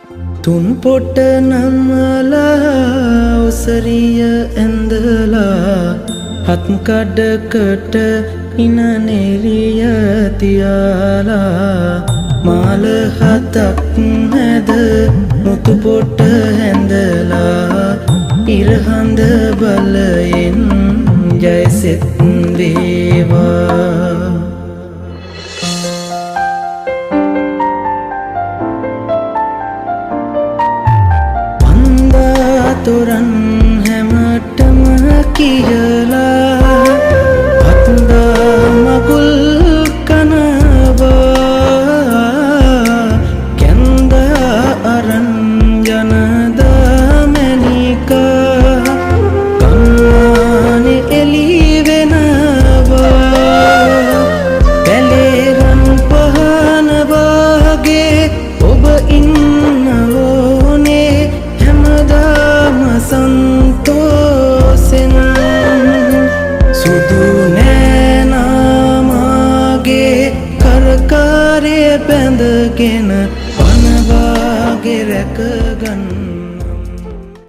තුන් පොට නම්මලා ඔසරිය ඇඳලා, හත් කඩකට ඉන නෙරිය තියාලා, මාල හතක් හැද මුතු පොට හැඳලා, ඉරහඳ බලයෙන් ජයසෙත් වේවා. වන්දා තොරන් හැමටම කියලා, වන්දා මගුල් කනවා, කැන්දා අරන් යනදා මැණිකා, ගම්මානෙ එලි වෙනවා. කැලේ රන් පහන වාගේ ඔබ ඉන්න ඕනේ හැමදාම සන්තෝසෙන්. සුදු නෑනාමාගේ කරකාරය බැඳගෙන පනවාගේ රැකගන්න.